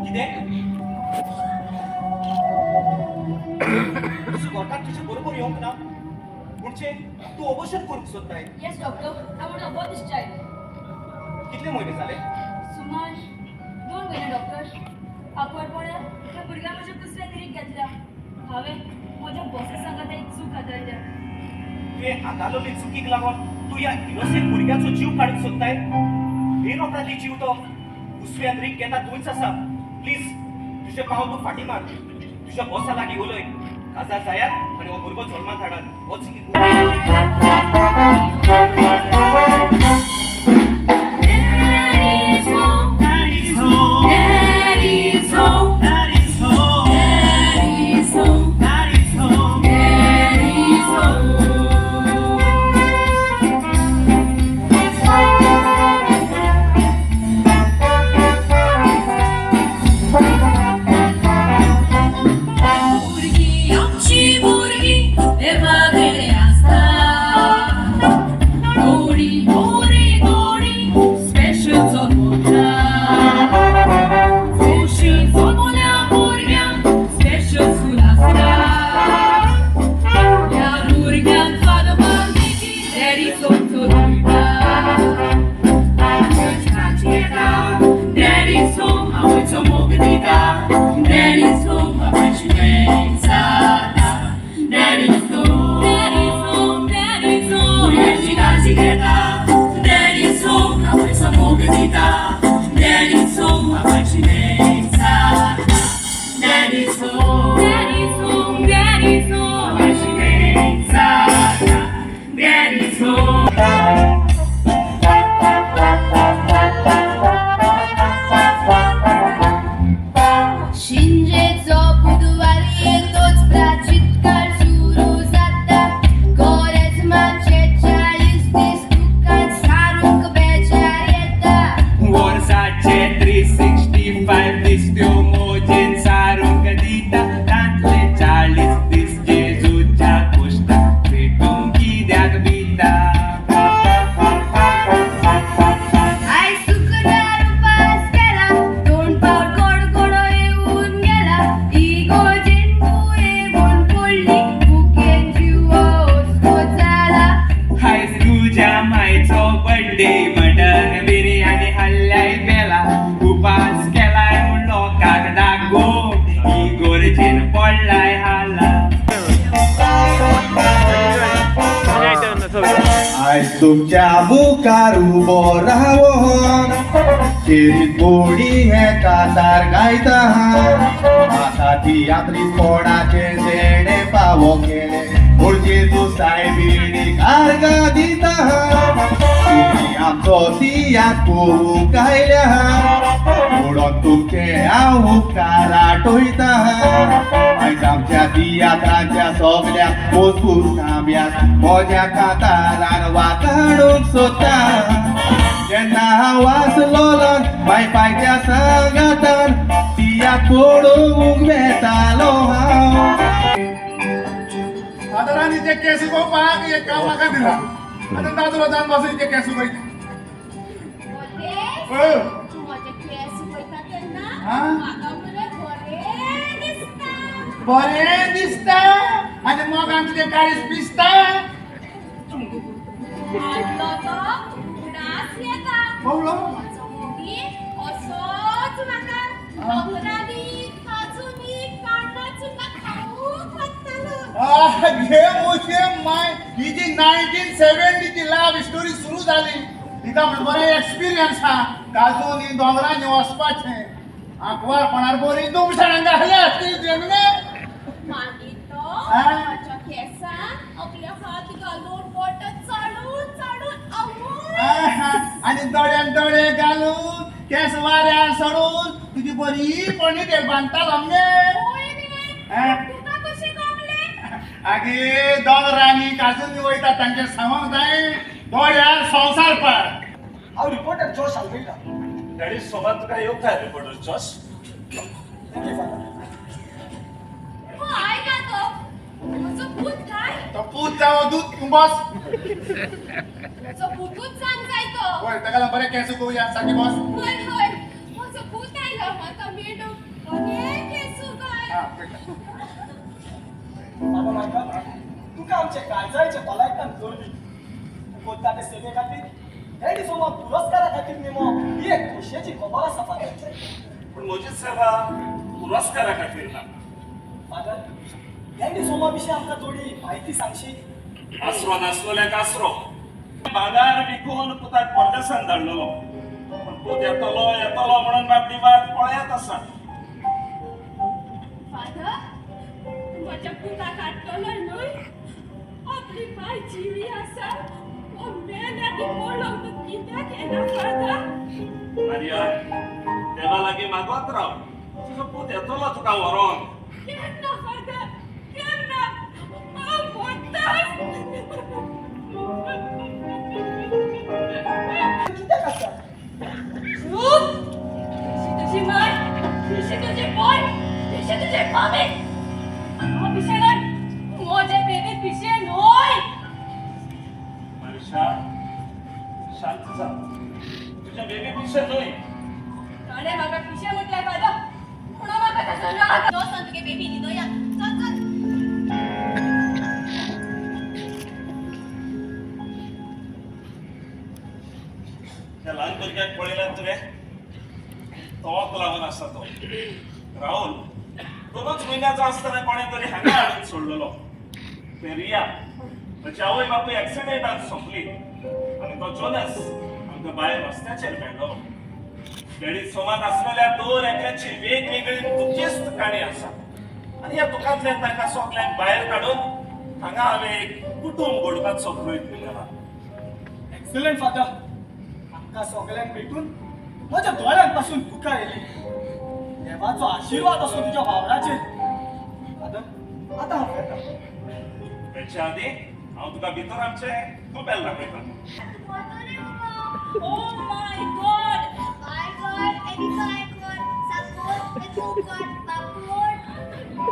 कितें? तुजो घरकार तुजे बरोबर येवंक ना म्हणजे तूं अबोशन करूंक सोदताय? Yes, doctor. I want to abort this child. कितले म्हयने जाले? सुमार 2 म्हयने डॉक्टर. आंकवारपणार त्या भुरग्यान म्हज्या दुसऱ्या निरीक घेतल्या. हांवें म्हज्या बॉसा सांगात एक चूक हाताळल्या. तुवें हाताळलेली चुकीक लागून तूं ह्या इनोसेंट भुरग्याचो जीव काडूंक सोदताय? बेनोपराधी जीव तो. दुसऱ्या रीक घेता थंयच आसा. प्लीज, तुजें पावल तूं फाटीं मार. तुज्या बॉसा लागीं उलय. काजार जायात आनी हो भुरगो जल्माक हाडात. वच. Daddy's home. Daddy's home. Daddy's home. Daddy's home. Daddy's home. Daddy's home. Daddy's home. भुरगीं आमची भुरगीं देवा कडे आसता. थोडी थोडी थोडी स्पेशल जल्मता. खोशी जल्मल्या भुरग्यांक स्पेशल स्कूल आसता. ह्या भुरग्यांक फादर डॅडी सोमचो दिता. Daddy's home, आवयचो मोग दिता. Daddy's home, बापायची प्रेम जाता. Daddy's home, Daddy's home, Daddy's home, भुरग्यांची काळजी घेता. Daddy's home, आवयचो मोग दिता. Daddy's home, बापायची प्रेम जाता. Daddy's home, Daddy's home, Daddy's home, बापायची प्रेम जाता. Daddy's home. शिंजेचो बुधवारी तोच प्राचीत काळ सुरू जाता. कोरेज्माचे 40 दीस तुका सारूंक बेजार येता. वर्साचे 365 दीस त्यो मोजेन सारूंक दिता. तांतले 40 दीस जेजूच्या कुश्टाक भेटूंक कित्याक भिता? आयज शुक्रार उपास केला, दोन पावट गोडगोडो येवन गेला. इगोजेन येवन पडली, भुकेन जिवा हुस्को जाला. आयज तुज्या मायचो बड्डे, मटन बिर्याणी हल्ल्याय बेला. उपास केलाय म्हूण लोकांक दाखोवंक इगोर्जेन पडलाय हाला. आयज तुमच्या मुखार उबो रावोन खेरीत बोडी हे कातार गायता. म्हाका तियात्रीस्तपणाचें देणें फावो केलें पूण जेजू सायबिणी कार्गां दिता. तुमी आमचो तियात्र पळोवंक आयल्या म्हणून तुमचे हांव उपकार आठयता. आयज आमच्या तियात्रांच्या सगल्या मजबूत खांब्याक म्हज्या कातारान वाकाडूंक सोदता. जेन्ना हांव आसलोलो माय पायच्या सांगातान, तियात्र पळोवंक वेतालो हांव. फादरान ते केस पळोवपाक एक काम म्हाका दिला. आतां दादलो जावन बसून ते केस पळयता. तूं म्हजे केस पळयता तेन्ना हा? म्हाका मरे बरें दिसता. बरें दिसता आनी मोगान तुजें काळीज पिसता. हाडलो तो उडास येता. कवळो. म्हजो मोगी असोच म्हाका दोंगरांनी, काजूनी, काण्णां चुन्नां खावूंक व्हरतालो. घे मुशे माय, ही जी 1970ची लव्ह स्टोरी सुरू जाली, तिका म्हण बरें एक्सपिरियन्स हा. काजूनी दोंगरांनी वचपाचें आंकवारपणार बरी दुमसाणां घातल्या आसतली तुवें न्हू? मागीर तो हा? म्हज्या केंसान आपले हात घालून बोटां चाडून चाडून आवय. आहा, आनी दोळ्यान दोळे घालून केस वाऱ्यार सोडून तुजी बरी पणीटेल बांदतालो मगे. पळय रे, हा? तुका कशें कळलें? आगे, दोंगरांनी काजूनी वयता तांचे सांगूंक जाय, दोळ्यार संवसार पाड. हांव रिपोर्टर जोश आल्मेदा. डॅडी, सोमात तुका येवंक जाय reporter Josh. Thank you father. हो आयला तो म्हजो पूत काय? तो पूत जावं दूत, तूं बस. म्हजो पुतूच जावंक जाय तो. वय, ताका लागून बरें केंस उगोवया. सारकें बस. हय हय, म्हजो पूत आयलो म्हाका मेळूंक. खोशयेची खबर आसा फादर. पूण म्हजी सेवा पुरस्कारा खातीर ना. फादर, डॅडी सोमा विशीं आमकां थोडी म्हायती सांगशी? आसरो नासलेल्याक आसरो. भांगर विकून पुताक परदेसान धाडलेलो, पूण पूत येतलो येतलो म्हणून बाबडी वाट पळयत आसा. फादर, तूं म्हज्या पुताक हाडटलो न्हय? आपली माय जिवी आसा, हो मेल्या ती पळोवंक तूं कित्याक येना फादर? मारिया, देवा लागीं मागत राव, तुजो पूत येतलो तुका व्हरोन. केन्ना फादर, केन्ना? हांव मोत्ताच. कित्याक आसा? चूप! पिशे तुजी माय, पिशे तुजे बोय, पिशे तुजे मामी. हांव पिशें न्हय, म्हजें बेबी पिशें न्हय. मारिशा, शांत जा. तुजें बेबी पिशें न्हय. ताणें म्हाका पिशें म्हटलें फादर, म्हणून म्हाका ताचो राग. दोस्तान तुगे बेबी न्हिदोया, चल चल. त्या ल्हान भुरग्याक पळयल्यार तुवें? तोंक लावन आसा तो राहुल. 2च म्हयन्याचो आसतना कोणें तरी हांगा हाडून सोडलेलो. ते रिया, ताची आवय बापूय एक्सिडेंटान सोंपली आनी तो जोनस आमकां भायर रस्त्याचेर मेळ्ळो. डॅडी सोमात आसलेल्या दर एकल्याची वेगवेगळी दुखेस्त काणी आसा आनी ह्या दुखांतल्यान तांकां सगल्यांक भायर काडून हांगा हांवें एक कुटूंब घडोवपाचो प्रयत्न केला. Excellent father. आमकां सगल्यांक भेटून म्हज्या दोळ्यांत पासून दुकां आयली. देवाचो आशिर्वाद असो तुज्या वावराचेर फादर. आतां हांव येता. तेच्या आदी हांव तुका भितर आमचें कपेल दाखयतां. Oh my God! My God, any kind God, support, and oh God, बापूर.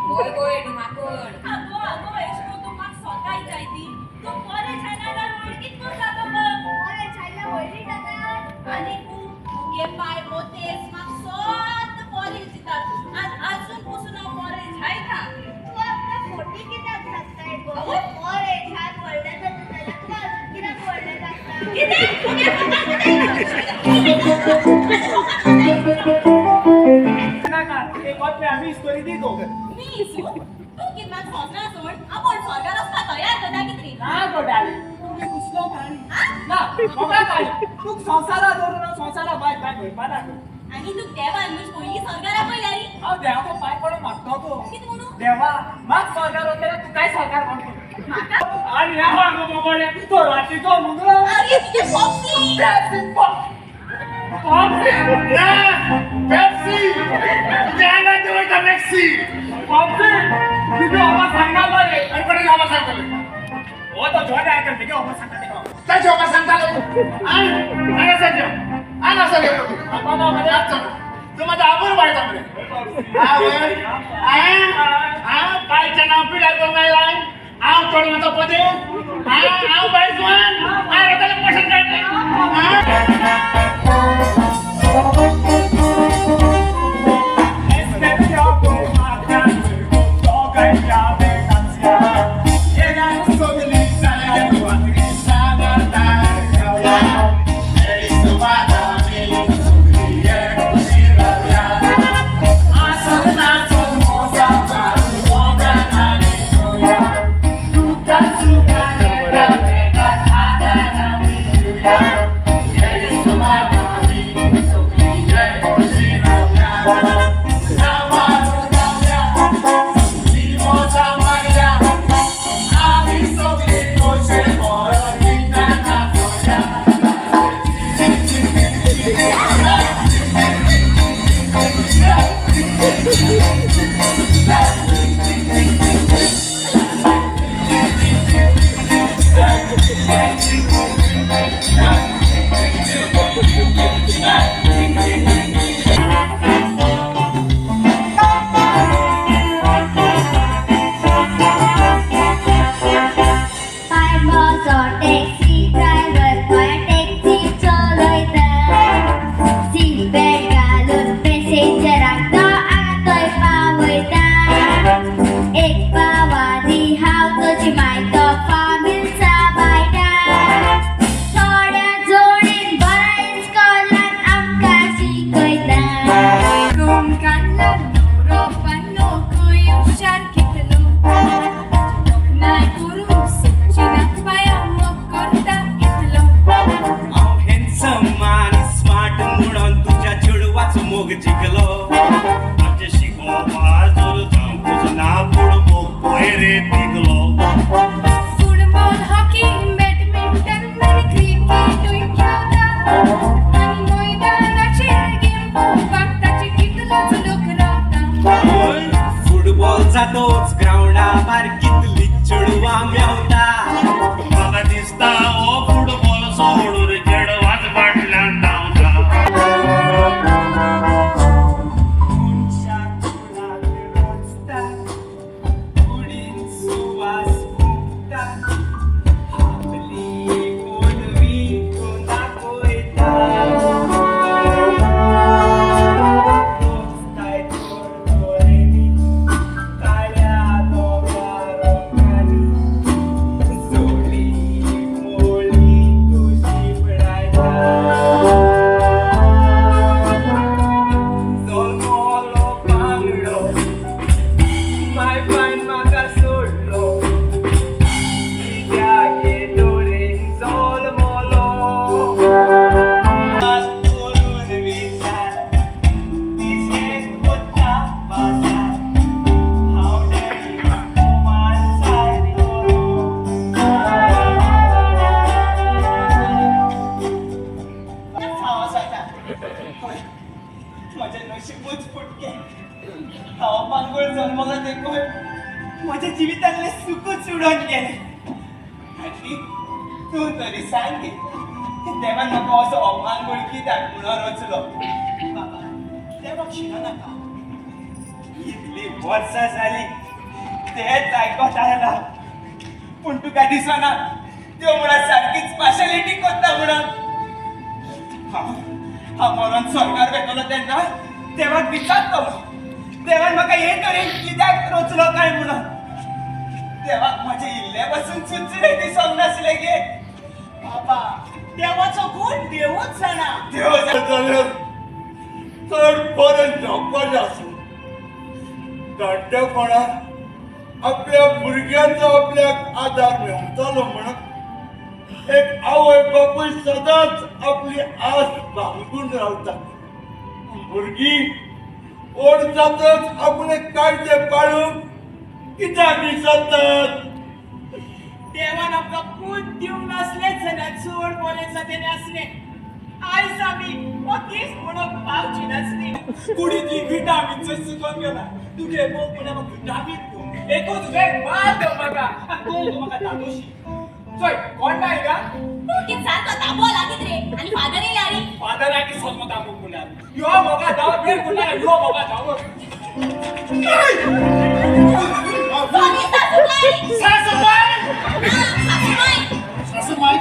होय होय, माकोड. आगो आगो, एश कोन तूं म्हाका सोताय जाय ती. तूं बरें जायना जाल्यार वळखीत कोण जाता मग? बरें जाल्यार व्हडली जातात. आनी तुगे पाय मोतेस म्हाका सोत बरें दितात आनी आजून पसून हांव बरें जायना. तूं आपल्या फोटी कित्याक सांगताय गो? बरें छान व्हडलें जाता जाल्यार तूं अजून कित्याक व्हडलें जाता? कितें तुगे नाका, एक वतले आमी स्टोरी दी गो. मी तूं कितें म्हाका सोंसना सोड, आपूण स्वर्गार वचपा तयार जाता कितें? ना गो डार्लिंग, तुमी कुसलो काणी ना म्हाका काणी. तुक संवसारा दवरून हांव संवसारा भायर भायर भोयपा ना गो. आनी तुक देवान म्हज पयलीं स्वर्गार आपयल्या रे? हांव देवाचो पांय पडून मागता गो. कितें म्हणून? देवा, म्हाक स्वर्गार वतल्यार तूं काय स्वर्गार म्हणटा? म्हाका आनी हांव गो बोबडे, तो रातीचो मुंगरो. आरे तुगे पॉप्सी. ना, पेप्सी. तुझ्या आंगात वयता मॅक्सी. तुगे बाबा सांगना बरे. आनी कोणाच्या बाबा सांगतले? हो, तो जॉन आयकर तुगे बाबा सांगता तेका. ताच्या बाबा सांगतालो. हांगा सर, हांगा सर. बाबा ना मरे. तूं म्हाजो आबूर बायता मरे. आवय, हांव बायचें नांव पिड्यार करूंक आयला? हांव चोड म्हजो पदे, हांव बायजवान, हांव रोताले पशें काडलें. देवाचो मोग जिखलो. आमचें शिकोवपा जोर जावंकूच ना पूण मोग पळय रे तिगलो. फुटबॉल, हॉकी, बॅडमिंटन आनी क्रिकेटूय खेळटा आनी मैदानाचेर गेम पळोवपाक ताचे कितलोच लोक रावता. फुटबॉल जातोच ग्रावंडा बार कितली चेडवां मेवता. म्हाका दिसता हो फुटबॉल सोडून चेडवाच फाटल्यान धांवता. मनशाक कुळाक रोचता, कुडीन सुवास फुंकता, आपली गोडवी तूं दाखयता. रोचताय तोर दोळ्यांनी, काळ्या दोंगा रोगांनी, जोडी मोळी तुजी पडायता. जल्मलो बांगडो, माय पायन म्हाका सोडलो, कित्याक हे तरेन जल्मलो. करून विचार, तिजें कोत्ता बाजार, हांव डॅडी मानसायतो. हांव जाता म्हजें नशीबूच फुटकें. हांव पांगोळ जल्मलो देखून म्हज्या जिवितांतलें सुखूच उडोवन गेलें. आनी तूं तरी सांग गे, देवान म्हाका असो अपांगोळ कित्याक म्हणून रचलो? बाबा, देवाक शिणो नाका. इतलीं वर्सां जालीं तेंच आयकत आयलां, पूण तुका दिसना त्यो म्हणून सारकीच पार्शालिटी करता म्हणून. हांव हांव मरोन स्वर्गार वेतलो तेन्ना देवाक विचारतलो, देवान म्हाका हे तरेन कित्याक रचलो काय म्हणून. देवाक म्हजें इल्लें पासून सुचलें दिसोंक नासलें गे. बाबा, देवाचो गुण देवूच जाणा. देव जाणा. जाल्यार चड बरें जावपाचें आसूं. जाणटेपणान आपल्या भुरग्यांचो आपल्याक आदार मेवतलो म्हणून एक आवय बापूय सदांच आपली आस बांगून रावता. भुरगीं व्हड जातच आपले कायदे पाळूंक कित्याक विसरतात? देवान आमकां पूत दिवंक नासलेच जाल्यार चड बरें जातेलें आसलें. आयज आमी हो दीस म्हणूंक पावची नासली. कुडींतली विटामीन सुकोन गेला. तुगे मोग म्हळ्यार म्हाका विटामीन तूं. एकूच वेळ मार गो म्हाका आनी तूं गो म्हाका धादोशी. चोय कोण ना हिंगा? तूं कित सारको तापो लागीत रे आनी फादर येयला रे. फादराक सोद म्हाका मोग म्हळ्यार यो मोगा धांव वेळ म्हळ्यार यो मोगा धांव. सॉरी सासूबाई. सासूबाई. हा, सासूबाई. सासूबाई,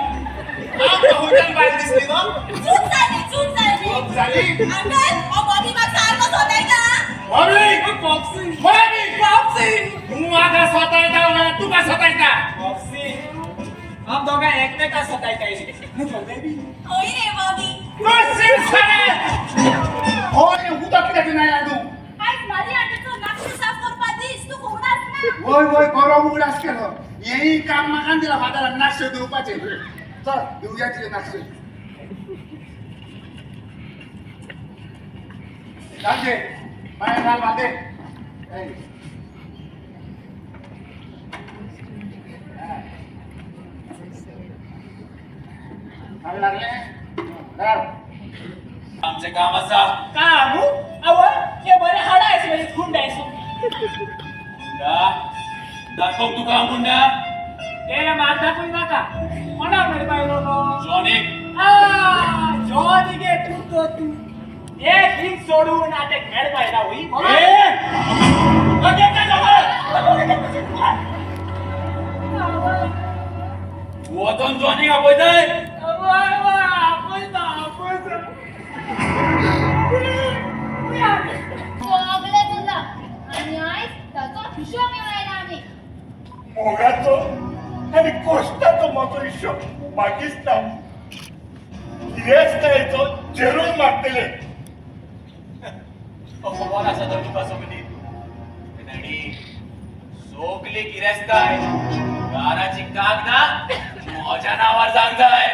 आमकां खंयच्यान बायल दिसली गो? चूक जाली, चूक जाली. चूक जाली? अंकल, हो बॉबी म्हाका सारको सोदायता. बॉबी. बॉक्सिंग. बॉबी. बॉक्सिंग. तूं म्हाका सोतायता, तुका सोतायता. बॉक्सिंग, आम दोगां एकमेकां सतायताय. बेबी. होय रे बॉबी. हय, उदक कित्याक नाही हाडूं? आयज मारी आंटीचो नाकशे साफ करपा दीस, तूं खबर आसना. वय वय, बरो उगडास केलो. हेंय काम म्हाकान दिला फादरान, नाशे दिवपाचें. चल दिवया तुजे नाशे. घाल दे पांय, घाल, घाल दे. ए. घाल लागले घाल. आमचें काम आसा. काम आवय हे बरें हाडायस म्हणजे गुंडायस. गुंडा दाखोव तुका हांव गुंडा. ते मात दाखय नाका. कोणा मरे बायलो नो? जॉनीक. आ जॉनी गे तूं तो तूं एक हिंग सोडून आतां मेळ पायला होई. वचोन जॉनीक आपयताय. वय वय, आपयता आपयता. सगळें चल्लां आनी आयज ताचो हिशोब मेळयला आमी. मोगाचो आनी कोश्टाचो म्हजो हिशोब मागीच ना. गिरेस्तकायेचो झेरून मागतले. खबर आसा तर तुका सगली धणी सगली गिरेस्ताय घराची कागदां म्हज्या नांवार जावंक जाय.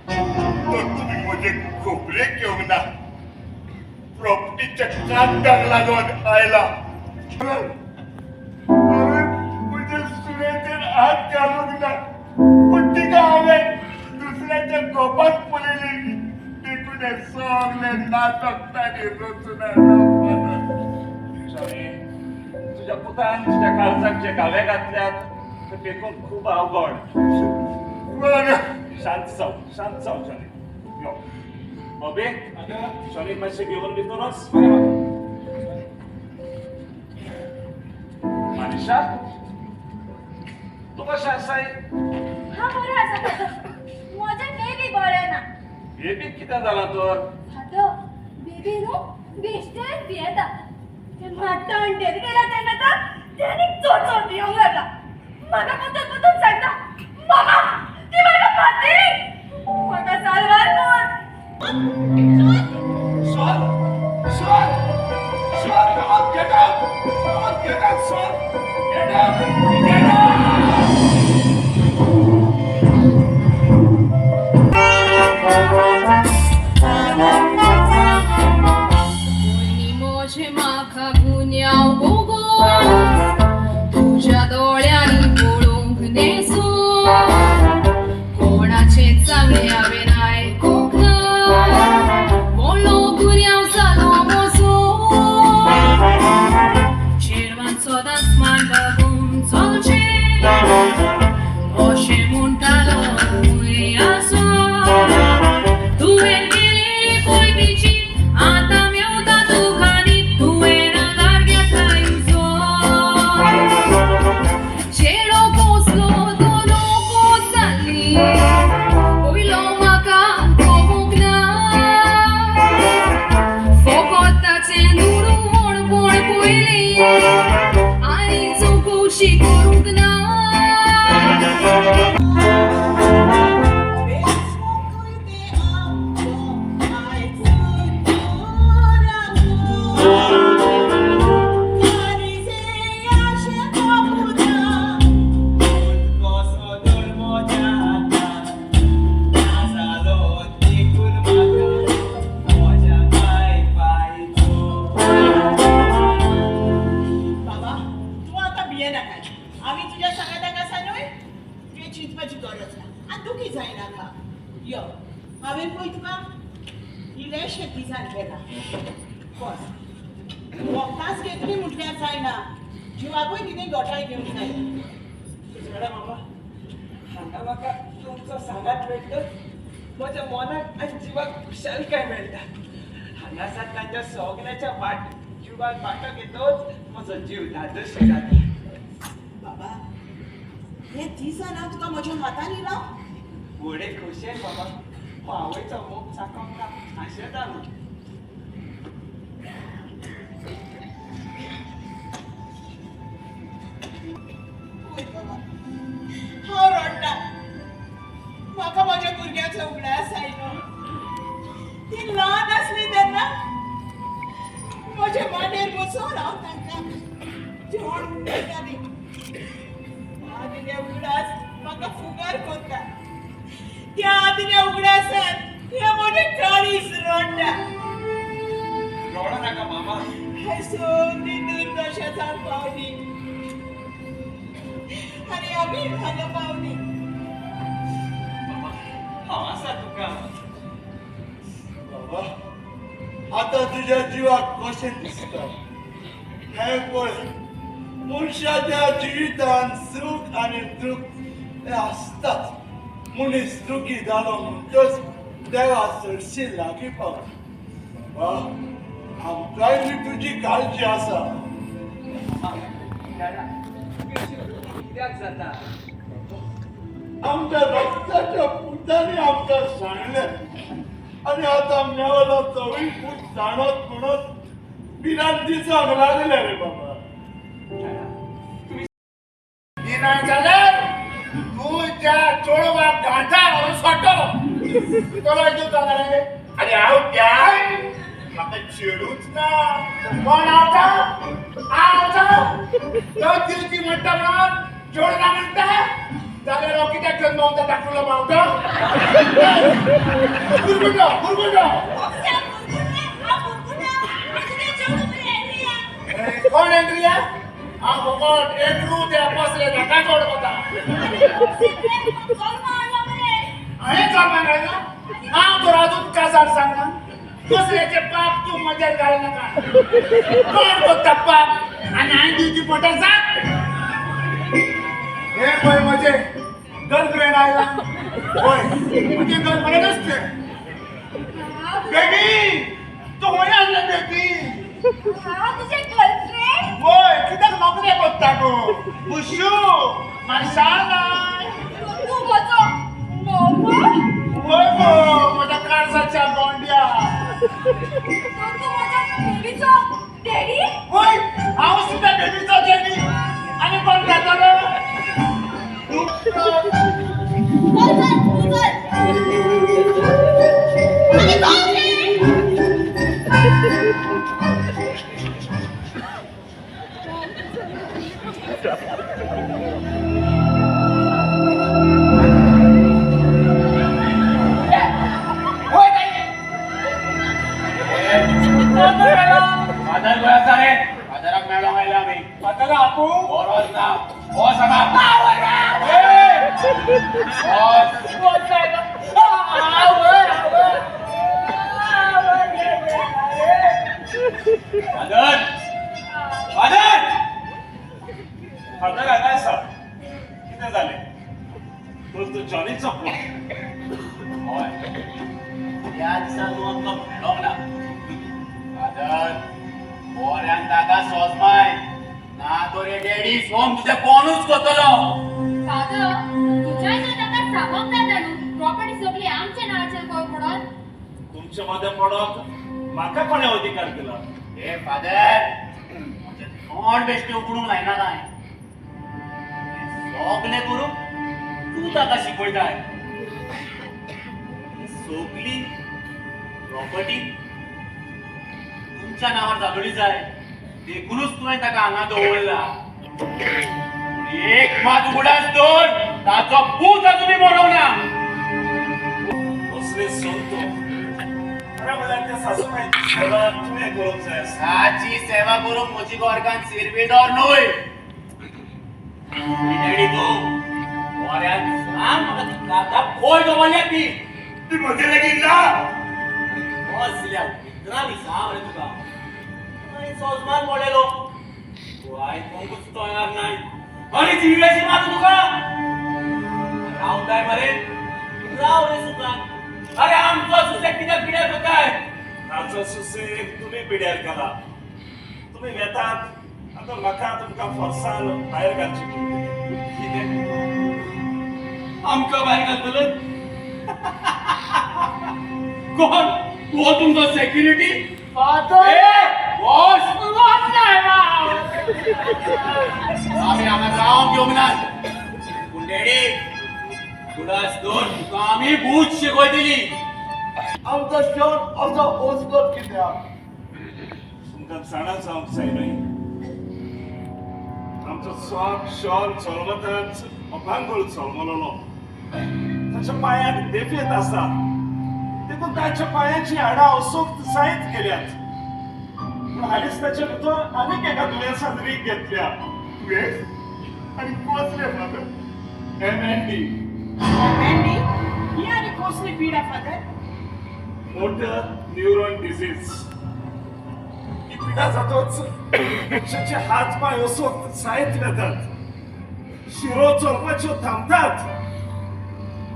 तर तुमी म्हजे खबरेक घेवंक ना. प्रॉपर्टीच्या कांदाक लागून आयला. हांवें म्हज्या सुनेचेर हात घालूंक ना, पूण तिका हांवें दुसऱ्याच्या गोपात पळयली. देखून हें सगळें नाटक तांणी रचून हाडलां. स्वामी, तुज्या पुतान तुज्या काळजाक जे घावे घातल्यात ते पेकूंक खूब अवघड. बरं. शांत जाव, शांत जाव शॉनी. यो बॉबी, शॉनीक मातशें घेवन भितर वच. मानिशा, तूं कशें आसाय? हांव बरें आसा फादर. म्हजें बेबी बरें ना. बेबीक कितें जालां तर? फादर, बेबी न्हू बेश्टेंच भियेता. तें मातणटेर गेला तेन्ना तर तें आनीक चड चड भियोंक लागला. म्हाका परतून परतून सांगता, मामा ती म्हाका खातली, म्हाका साल्वार कर. Son! Son! Son, come on, get up! Come on, get up, son! Get up! Get up! मोजे म्हाका गुन्यांव गोगो तुज्या दोळ्यांनी पळोवंक न्हेसो. कोणाचें सांगणें हांवें आयकूंक ना, व्हडलो गुन्यांव जालो म्हजो. चेडवान सदांच मान बागोवन चलचें अशें म्हणटालो आसो. तुवें केलेली पयलींची आतां मेवता तुका न्हीद. तुवें आंगार घेतला उजो. चेडो पोसलो तो नको जाली, पयलो म्हाका कळूंक ना. फकत ताचें दुडू म्हणपण पयलें आनी चवकशी करूंक ना. बाबा, तूं आतां भियेनाका. आमी तुज्या सांगाताक आसा न्हय. तुवें चिंतपाची गरज ना आनी दुखी जायनाका. यो, हांवें पळय तुका इल्लेशें तिजान केलां. बस, वखदांच घेतली म्हटल्यार जायना, जिवाकूय कितें घोटाय घेवंक जाय. जाणा मामा, हांगा म्हाका तुमचो सांगात मेळटच म्हज्या मनाक आनी जिवाक खुशालकाय मेळटा. हांगा तांच्या सगळ्याच्या वाट जिवाक वांटो घेतच म्हजो जीव धादोशी जाता. बाबा, हें तिजान हांव तुका म्हज्या हातान इलां. व्हडे खोशयेन बाबा. हो आवयचो मोग चाकोंक आशेता न्हू. पळय बाबा, हांव रडटा. म्हाका म्हज्या भुरग्याचो उगडास आयलो. ती ल्हान आसली तेन्ना म्हज्या मांडयेर बसोवन हांव तांकां जेवण दिताली. आदिल्या उगडास म्हाका फुगार करता. त्या आदिल्या उगडासान हें म्हजें काळीज रडटा. रडो नाका मामा. हांवें सगळी दुर्दशा जावन पावली आनी आमी हांगा पावली. मामा, हांव आसा तुका. बाबा, आतां तुज्या जिवाक कशें दिसता? हें पळय, मनशाच्या जिवितान सूख आनी दुख्ख हें आसताच. मनीस दुखी जालो म्हणटच देवा सरशी लागीं पावता. बाबा, आमकांय बी तुजी काळजी आसा. मामा जाणा, तुमी अशी दुखी कित्याक जाता? आमच्या रक्ताच्या पुतांनी आमकां सांगलें आनी आतां मेवलो तोवूय पूत जाणत म्हणत भिरांत दिसांक लागल्या रे बाबा. जाणा, तुमी दिना जाल्यार तूं ज्या चोडवाक घांटार व्हरून सोडटलो. तुला दिवता रे. आनी हांव त्या म्हाका चेडूच ना. कोण आवता आवता तो दिवची म्हणटा म्हणून चेडूं ना म्हणटा जाल्यार हांव कित्याक घेवन भोंवता धाकटुलो बावटो गुरगुटो गुरगुटो. हांव गुरगुटा. फकत एड्रू ते बसले ताका गोड कोता. हांवें जल्माक घालना? हांव तर अजून काजार सांगना. दुसऱ्याचे पाप तूं म्हजेर घालनाका. कोण कोत्ता पाप आनी हांवें दिवची पोटा जाप. हे पळय म्हजें गर्लफ्रेंड आयला. होय, म्हजें गर्लफ्रेंडच तें. बेबी, तूं खंय आसलें बेबी? हांव तुजें गर्लफ्रेंड? वय, कित्याक नोकरे कोत्ता गो? बुशू मार्शाल. तूं म्हजो न्हवरो? वय गो, म्हज्या काळजाच्या गोंड्या. तूं म्हज्या बेबीचो डॅडी? वय, हांव सुद्दां बेबीचो डॅडी. आनी कोण जातलो? चल चल तूं चल. आनी कोण रे? फादर खंय आसा रे? फादराक मेळोंक आयले आमी. फादर आपू बरोच ना. बस हांगा. बस. Father, father. फादर हांगा आसा. कितें जालें? तर तूं जॉनीचो पूत. हय, त्या दिसा तूं आमकां मेळोंक ना. फादर, बऱ्यान ताका सोजमाय ना तर हे डॅडी सोम तुजें कोणूच कोतलो. फादर, तुज्यान तर ताका सांगोंक जाता न्हू, प्रॉपर्टी सगळी आमच्या नांवाचेर कर म्हणून. तुमचे मदें पडोंक म्हाका कोणें अधिकार दिला? हे फादर, म्हजें तोंड बेश्टें उगडूंक लायना काय. सगलें करूंक तूं ताका शिकयताय. ही सगली प्रॉपर्टी तुमच्या नांवार जालोली जाय, देखूनच तुवें ताका हांगा दवरला. पूण एक मात उगडास दवर, ताचो पूत अजुनूय मरोंक ना. कसले संत. खरें म्हणल्यार त्या सासूबाईची सेवा तुवें करूंक जाय आसली. ताची सेवा करूंक म्हजी गोरगान सिरविदोर न्हय. डॅडी, तूं बऱ्यान सांग म्हाका, ती कागाद खंय दवरल्या ती? ती म्हजे लागीं ना. कसल्या उतरांनी सांग रे तुका. हांवें सोजमान पडलेलो, तूं आयकोंकूच तयार नाय. आनी जिवेशी मारू तुका. रावताय मरे, राव रे सुखान. अरे, आमचो सुसेग कित्याक पिड्यार करताय? ताचो सुसेग तुमी पिड्यार घाला. तुमी वेतात आतां, म्हाका तुमकां फोर्सान भायर घालची पडटली. कितें, आमकां भायर घालतले? कोण हो तुमचो सेक्युरिटी? बॉस, आमी हांगा रावंक येवंक नात. पूण डॅडी, उगडास दवर, तुका आमी बूद शिकयतली. आमचो शॉन असो ओसगोत कित्याक? तुमकां जाणा जावंक जाय न्हय, आमचो सॉक शॉन जल्मताच अपांगूळ जल्मलेलो. ताच्या पांयाक देफेत आसा, देखून ताच्या पांयाची हाडां असोक्त जायत गेल्यात. पूण हालींच ताच्या भितर आनीक एका दुयेंसान रीग घेतल्या. दुयेंस आनी कसलें फादर? MND. एमएनडी ही आनी कसली पिडा फादर? Motor neuron disease. ही पिडा जातोच मनशाचे हात पांय असोक्त जायत वेतात, शिरो चलपाच्यो थांबतात.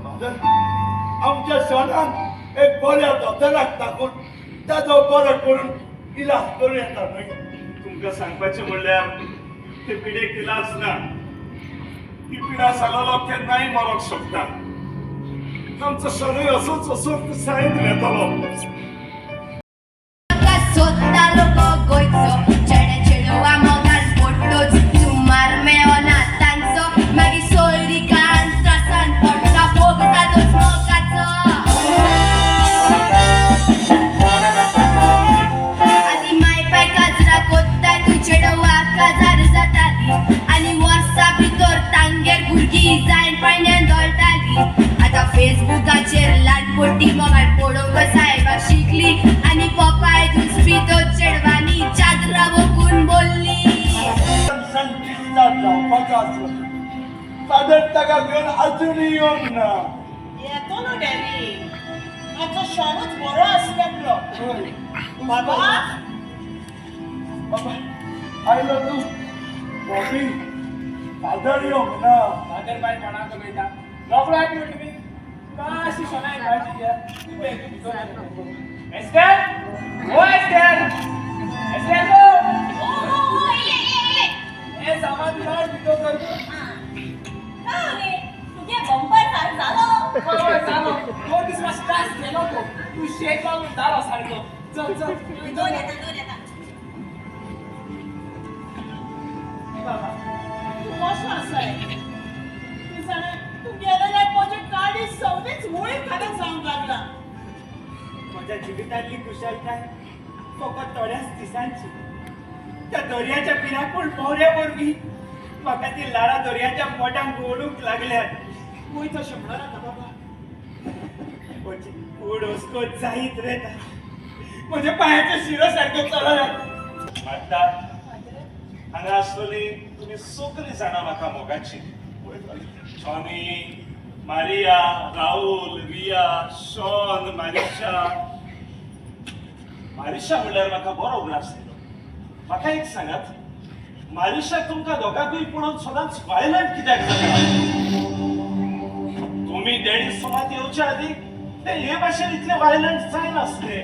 फादर, आमच्या शॉनान एक बऱ्या दोतोराक दाखोवन ताचो बरो करून इलाज करूं येता न्हय? तुमकां सांगपाचें म्हणल्यार ते पिडेक इलाज ना. ही पिडा जालोलो केन्नाय मरोंक शकता. आमचो शनूय असोच असोक्त जायत वेतलो. सोदतालो गो गोंयचो चेडे चेडवा मोगान पडटोच सुमार मेळना तांचो, मागीर सोयरिकान त्रासान पडटा, भोग जातोच मोगाचो. आदी माय पाय काजरा कोत्ताय तूं चेडवा काजार जाताली आनी वर्सा भितर तांगेर भुरगीं जायन पायण्यान दळटाली. आतां फेसबुकाचेर ल्हान पोटी मोगान पडोवंक सायबा शिकली आनी पोपाय दुसपी तो चेडवा. फादर ताका घेवन अजूनय येवंक ना. येतलो डॅडी, आमचो शॉनूच बरो आसलो. बाबा. बाबा, आयलो तूं? बॉबी, फादर येवंक ना. फादर बाय कोणाक उलयता? रोकडो आयक तुमी मातशी शोनाय काळजी घ्या. एस्टर, ओ एस्टर, एस्टर गो. ओ ओ ओ, इले इले इले. हे सामान काड, भितर कर. का रे, तुगे बंपर सार जालो? हय हय, जालो. 2 दीस मातशें त्रास केलो तो. तूं शेक लागून जालो सारको. चल चल. दोन येता, दोन येता. बाबा, तूं कसो आसाय? तूं जाणा, तूं गेलेल्याक म्हजें काळीज सवळेच वयर खालत जावंक लागला. म्हज्या जिवितांतली कुशलताय फकत थोड्याच दिसांची. त्या दर्याच्या भिरांकूळ भोंवऱ्या वरवीं म्हाका ती ल्हारां दर्याच्या पोटांक ओडूंक लागल्यात. वय, तशें म्हणो नाका बाबा. म्हजी कूड अस्कत जायत वेता. म्हज्या पांयाच्यो शिरो सारक्यो चलनात. मागता हांगा आसतली तुमी सगळीं जाणां म्हाका मोगाची. Johnny, Maria, Rahul, Riya, Shawn, Marisha. Marisha म्हणल्यार म्हाका बरो उगडास जालो. म्हाका एक सांगात, मारिशा तुमकां दोगांकूय पळोवन सदांच वायलंट कित्याक जाता? तुमी डॅडी सोमात येवच्या आदी ते हे भाशेन इतले वायलंट जायनासले.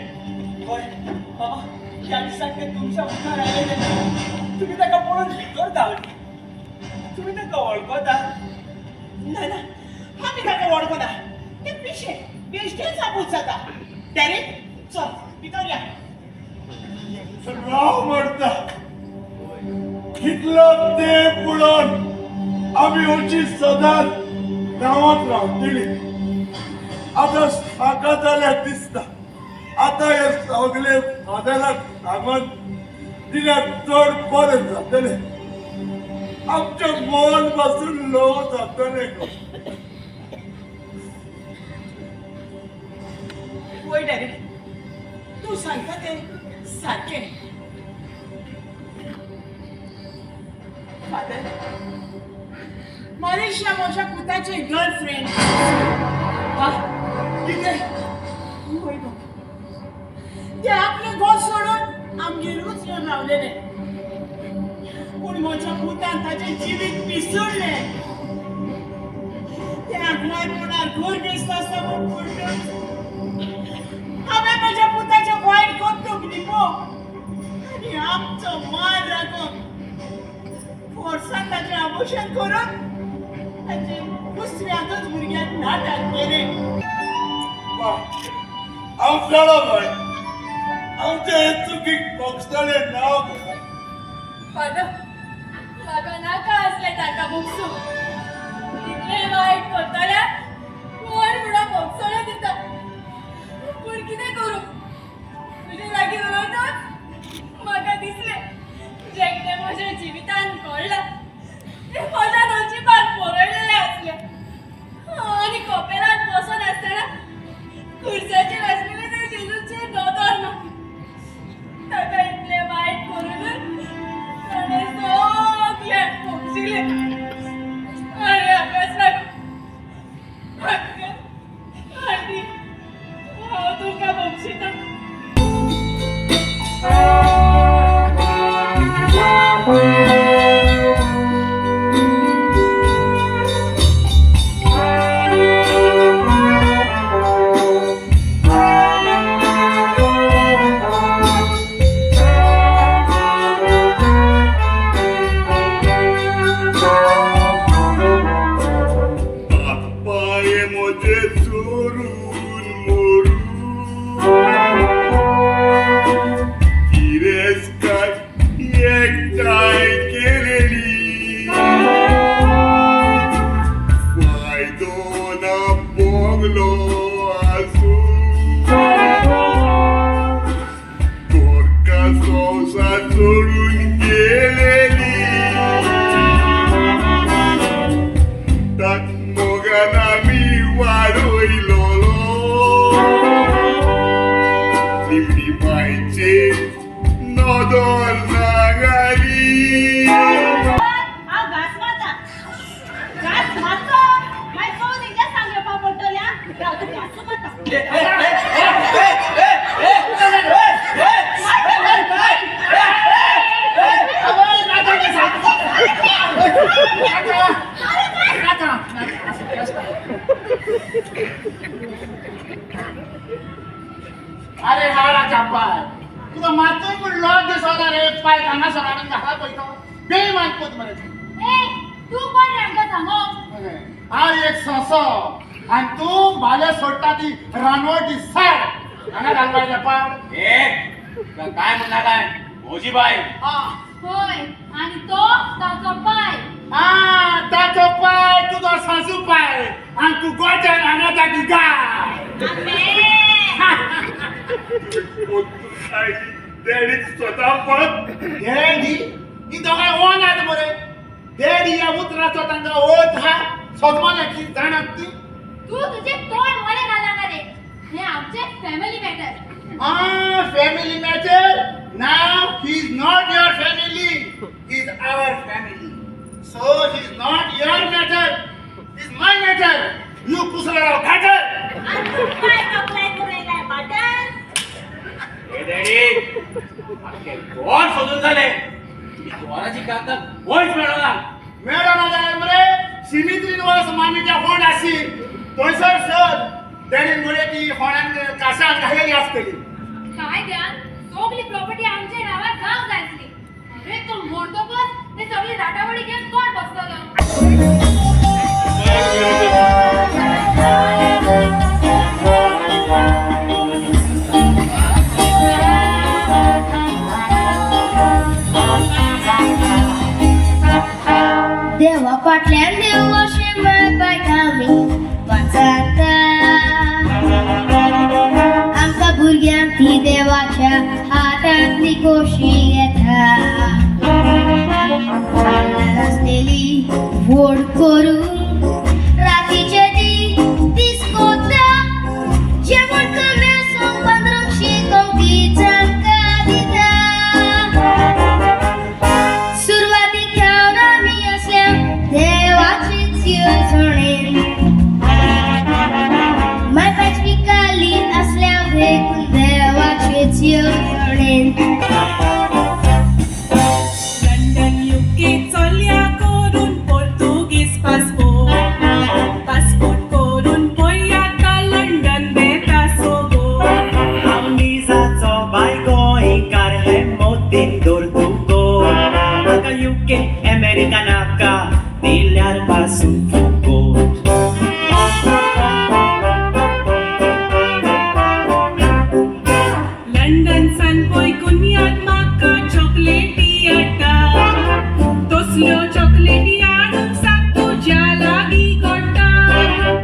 हय बाबा, ह्या दिसाक ते तुमच्या मुखार आयले तेन्ना तुमी ताका पळोवन भितर धांवली. तुमी ताका वळखता? ना ना, आमी ताका वळखना. ते पिशें, बेश्टेच आबूज जाता. डॅडी, चल भितर या. राव मरता, कितलो तेंप पळोवन आमी अशी सदांच गांवांत रावतली. आतां म्हाका जाल्यार दिसता, आतां हे सगळे फादराक सांगून दिल्यार चड बरें जातलें. आमचें मन पासून ल्हव जातलें गो. वय डॅडी, तूं सांगता तें सारकें. फादर, मारिशा म्हज्या पुताची गर्लफ्रेंड. हा, कितें? वय बाबा, ते आपलें घर सोडून आमगेरूच येवन रावलेलें. पूण म्हज्या पुतान ताचें जिवीत पिसुडलें. ते आंकवारपणार घर बेस्त आसता म्हूण पडटच हांवें म्हज्या पुताचें वायट कर्तूब लिपोवंक आनी आमचो मान राखूंक फोर्सान ताचें आबोशन करून ताचें दुसऱ्याकच भुरग्याक नाटक केलें. हांव जाणा बाय, आमचे हे चुकीक भोगसतले ना गो. फादर, म्हाका नाका आसलें ताका भोगसूंक. इतलें वायट करतल्याक कोण म्हणून भोगसणो दिता? पूण कितें करूं, तुजे लागीं उलयतच म्हाका दिसलें, जें कितें म्हज्या जिवितान घडलां तें म्हज्या नशिबान बरयलेलें आसलें. आनी कपेलांत बसून आसतना खुर्साचेर आसलेले ते जेजूचेर नदर मारली. ताका इतलें वायट करूनय ताणें सगळ्यांक भोगशिलें. आनी हाकाच लागून अंकल, आंटी, हांव तुमकां भोगशितां. बापाय म्हजे चोरून मोरू गिरेस्ताक एकठांय केलेली, फायदो ना बंगलो आसूं, घरका संवसार सोडून गेलेली. ताक मोगान आमी वाडयलोलो, निमणी मायचे नदर ना घाली. हांव घास मारता, घास. अरे हाडाच्या पाय तुका मातूय पूण लॉज दिसना रे पाय हांगा सराडून घाला पळय तो बेमान पूत मरे तूं. ए, तूं कोण रे आमकां सांगो? हांव एक सोंसो आनी तूं भाले सोडटा ती रानवटी साड हांगा घालपाचें पाड. ए, काय म्हणना काय भोजीबाई? होय, आनी तो ताचो पाय. हा, ताचो पाय तुजो सासू पाय आनी तूं गोट्यान हांगा ताची गाय. डॅडी स्वता पळत. डॅडी ही दोगांय ओनात मरे. डॅडी ह्या उतराचो तांकां ओत हा सोदमानाची जाणात ती. तूं तुजें तोंड वरें घालना रे. हें आमचें family matter. Ah, family matter. Now he is not your family. He is our family. So he is not your matter. He is my matter. You Kusla घाटर. आनी तूं पाय कपलाय करून काय बटन? ए डॅडी, आख्खे गोर सोदून जाले, गोराची कागदां गोंयच मेळना. मेळना जाल्यार मरे सिमित्रीन वच, मामीच्या फोंड आसी थंयसर सर. डॅडीन घडये ती फोंडान कासार घालेली आसतली. कायद्यान सगळी प्रॉपर्टी आमच्या नांवार जावंक जाय आसली. अरे, तो मरतकच ते सगळी राटावळी घेवन कोण बसतलो? देवा फाटल्यान देव अशें म्हणपाक आमी वाचाता. आमकां भुरग्यांक ती देवाच्या हातांतली खोशी येता. आसलेली व्हड करून रातीचे ती दीस कोता. जेवण कमी आसूं पांदरूंक शिकोवंक ती तांकां दिता. सुरवातीक थावन आमी असल्या देवाचीच येवजणेन माय पाचवी काली असल्या देखून देवाचीच येवजणेन. लंडन युके चलया करून पोर्तुगीज पासपोर्ट, पासपोर्ट करून पळय लंडन बेता सोगो. हांव निजाचो बाय गोंयकार हे मोतीन दवर तूं गो. म्हाका युके अमेरिका नाका, दिल्यार पासून फुकोट. लंडन सान पळय कुनयाद म्हाका चॉकलेटी हाडटा, तसल्यो चॉकलेटी हाडूंक सांग तुज्या लागीं कोट्टा.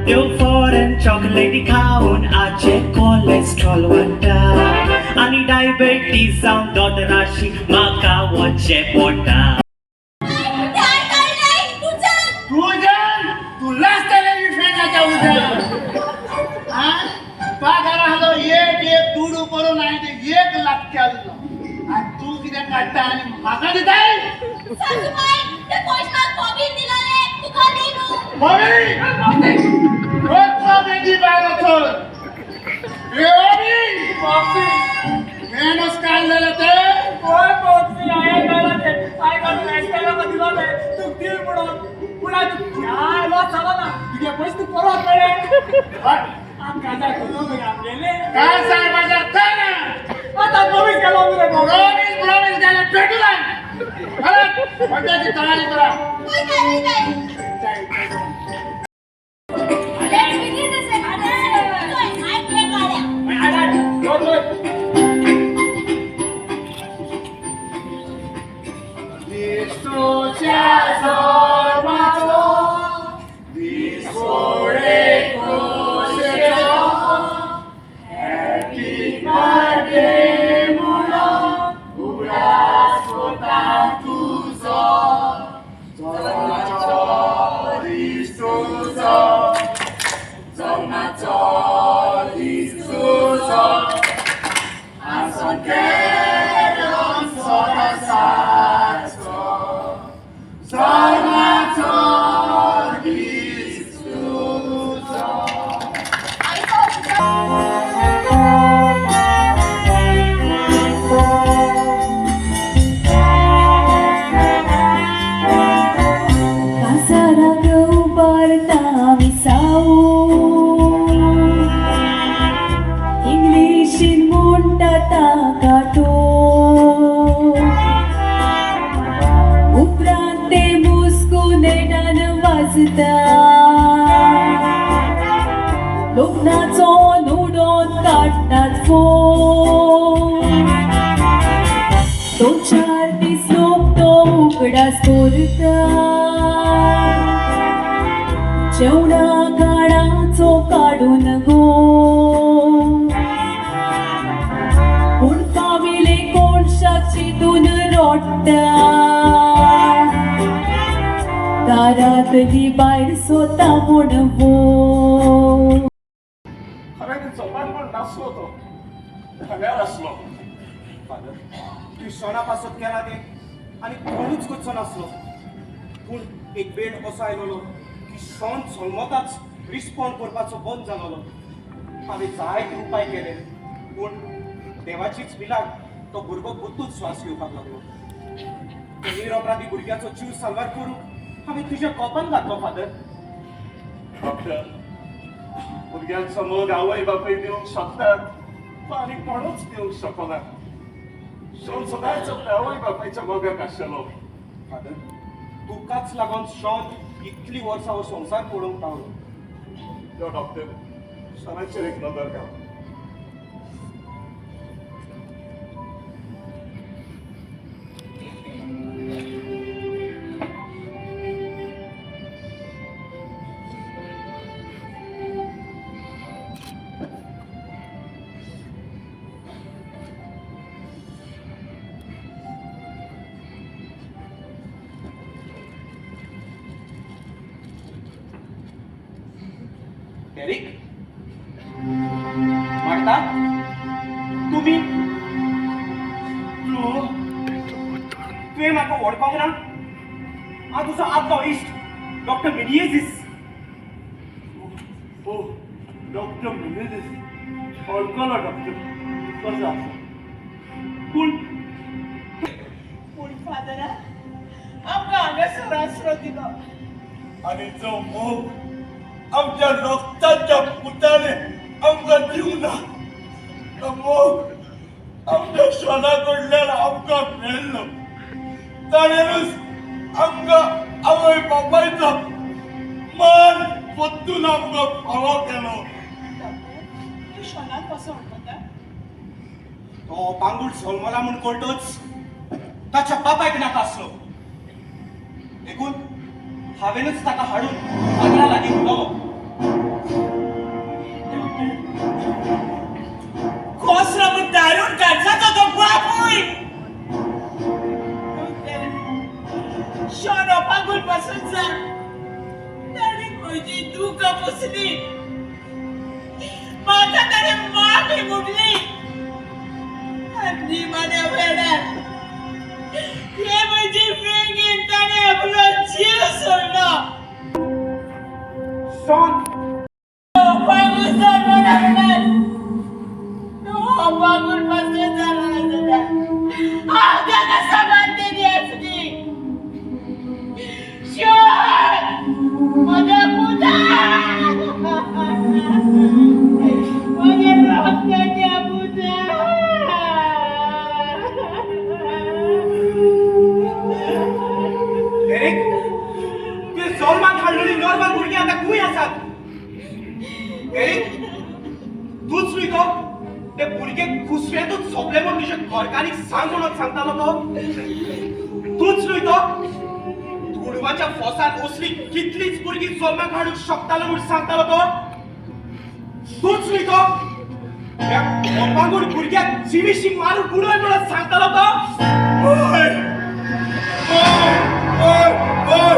त्यो फॉरेन चॉकलेटी खावन आजे कोलेस्ट्रॉल वाडटा आनी डायबेटीज जावन दोतोराशी म्हाका वचचें पडटा. तुज्यान तू लाजतले फ्रेंडाच्या उद्या. पगार आसलो एक एक दुडू करून हांवें ते 1 लाख केल्लो आनी तूं कितें काडटा आनी म्हाका दिताय? सासूबाई, ते पयशे बॉबीन दिलोले तुका दी न्हू. बॉबी, दी भायर वचून. ए बॉबी, मेनूच काडलेले ते. होय बॉक्सी, हांवें काडला ते. हांवें काडून एस्टेला दिलोले तूं दी म्हणून. पूण आतां काय लॉस जालो ना, तुगे पयशे तूं परत मेळ्ळे. आतां काजार करूं मरे आमगेले. काय सांग बाजार काय ना. आतां प्रॉमीस गेलो मरे बाबा. प्रॉमिस प्रॉमिस गेले पेटून. परत बड्ड्याची तयारी करा. वयताय वयताय. Let's begin the celebration. चोय, हांवें केक हाडल्या. क्रिस्तूच्या जल्माचो दिसोडे खोशेचो, हॅपी बर्थडे म्हणून उगडास कोता तुजो. जल्माचो दीस तुजो, जल्माचो दीस तुजो, आसोन केलोन सदां सारचो. दोन चार दीस लोक तो उगडास दवरता, जेवणा खाणाचो काडून गो, पूण फामिले कोणशाक चिंतून रोडटा, दारांतली बायल सोता म्हूण वो. खरें जल्मान पण नासलो तो खांद्यार आसलो. फादर, तूं शोना पासत केला तें आनी कोणूच करचो नासलो. पूण एक वेळ असो आयलोलो की शॉन जल्मताच रिस्पॉन्ड करपाचो बंद जालोलो. हांवें जायते उपाय केले, पूण देवाचीच मिलाक तो भुरगो परतून श्वास घेवपाक लागलो. त्या निरपराधी भुरग्याचो जीव साल्वार करूंक हांवें तुज्या कोपान घातलो फादर. डॉक्टर, भुरग्यांचो मोग आवय बापूय दिवंक शकतात तो आनी कोणूच दिवंक शकना. शॉन सदांच आपल्या आवय बापायच्या मोगाक आशिल्लो. फादर, तुकाच लागून शॉन इतली वर्सां हो संवसार पळोवंक पावलो. यो डॉक्टर, शॉनाचेर एक नदर घाल. डेरिक, मार्ता, तुमी तूं तुवें म्हाका वळखोंक ना? हांव तुजो आदलो इश्ट डॉक्टर मिनियेझीस. ओ डॉक्टर मिनेझीस, वळखलो डॉक्टर, कसो आसा? पूण पूण फादरा, आमकां हांगासर आसरो दिलो. आनी जो मोग आमच्या रक्ताच्या पुताने आमकां दिवंक ना, तो मोग आमच्या शोना कडल्यान आमकां मेळ्ळो. ताणेनूच आमकां आवय बापायचो मान परतून आमकां फावो केलो. डॉक्टर, तूं शोनाक कसो वळखता? तो पांगूळ जल्मला म्हूण कळटच ताच्या बापायक नाका आसलो, देखून हांवेनूच ताका हाडून फादरा लागीं उडोवप. कोसरो म्हूण दारून काडचाचो तो बापूय. शोनो पागूल पासून जा ताणें म्हजी दुकां पुसली, म्हाका ताणें माफी म्हणली आनी निमाण्या वेळार हे म्हजी वेंगेन ताणें आपलो जीव सोडलो. शॉन पागूल जल्मला वेळार तो पागूल पासून जालो आसता, हांव ताका समानतेली आसली. शोन म्हज्या पुता, म्हज्या रक्ताच्या पुता. डेरिक, तुवें जल्माक हाडलेली नॉर्मल भुरगीं आतां खंय आसात? डेरिक, तूंच न्हय तो ते भुरगे कुसव्यांतूच सोंपले म्हूण तुज्या घरकान्नीक सांग म्हणून सांगतालो तो? तूंच न्हय तो दुडवाच्या फोसार असली कितलीच भुरगीं जल्माक हाडूंक शकतालो म्हूण सांगतालो तो? तूंच न्हय तो ह्या अपांगूळ भुरग्याक जिविशी मारून उडय म्हणून सांगतालो तो? हय हय हय हय,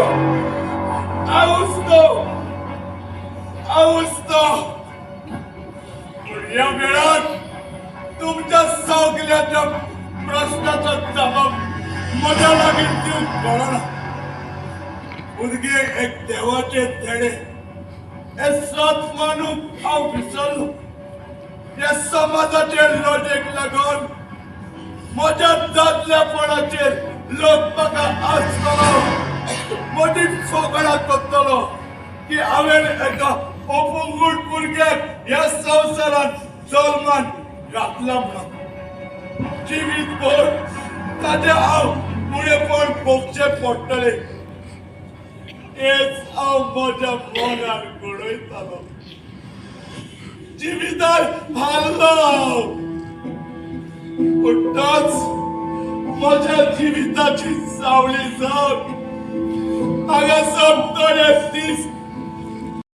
हांवूच तो, हांवूच तो. पूण ह्या वेळार तुमच्या सगल्याच्या प्रश्नाचो जबाब म्हज्या लागीं दिवंक कळना. भुरगें एक देवाचे देणें हें सत मानूंक हांव विसरलो. ह्या समाजाचे लजेक लागून म्हज्या दादल्यापणाचेर लोक म्हाका आसतलो, म्हजी फकाणां करतलो की हांवें एका अपंगूळ भुरग्याक ह्या संवसारांत जल्मान घातला म्हणून. जिवीतभर ताचें हांव उणेपण भोगचें पडटलें हेच हांव म्हज्या मनान घडयतालो. जिवितान हारलो हांव, पूण तोच म्हज्या जिविताची सावळी जावन हांगा सोंपतले दीस.